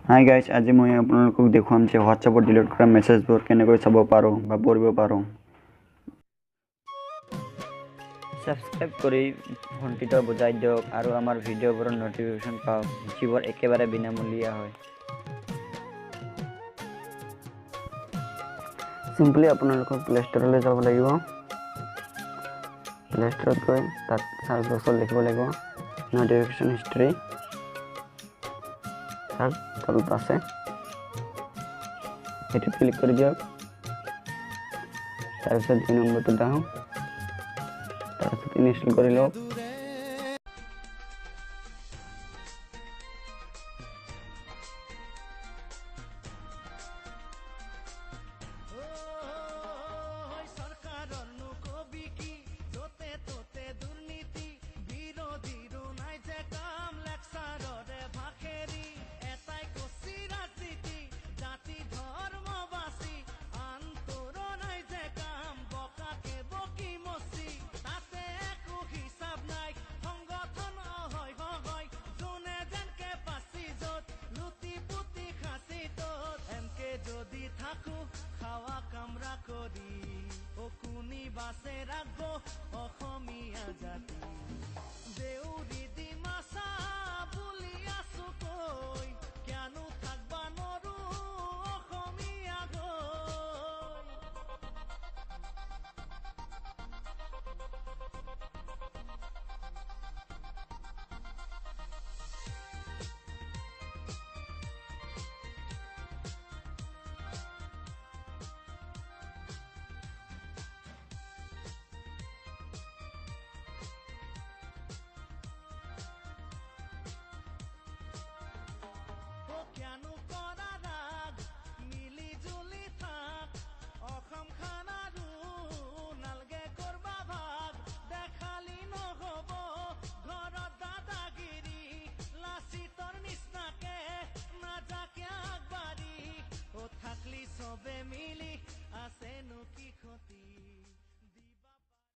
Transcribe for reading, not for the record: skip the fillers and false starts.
Hi guys, আজি মই আপোনালোকক দেখুৱাম যে হোৱাটছএপত ডিলিট কৰা মেছেজবোৰ কেনেকৈ চাব পাৰোঁ বা পঢ়িব পাৰোঁ। ছাবস্ক্ৰাইব কৰি ঘণ্টিটো বজাই দিয়ক আৰু আমাৰ ভিডিঅ'বোৰৰ ন'টিফিকেশ্যন পাওক, যিবোৰ একেবাৰে বিনামূলীয়া হয়। চিম্পলি আপোনালোকক প্লে ষ্ট'ৰলৈ যাব লাগিব। প্লে ষ্ট'ৰত গৈ তাত চাৰ্চ বক্সত লিখিব লাগিব ন'টিফিকেশ্যন হিষ্ট্ৰী, তাৰ তলত আছে, সেইটো ক্লিক কৰি দিয়ক। তাৰপিছত 2 নম্বৰটোত আহোঁ, তাৰপিছত ইনষ্টল কৰি লওক। বাসে ৰাখবো অসমীয়া জাতি দেউৰি।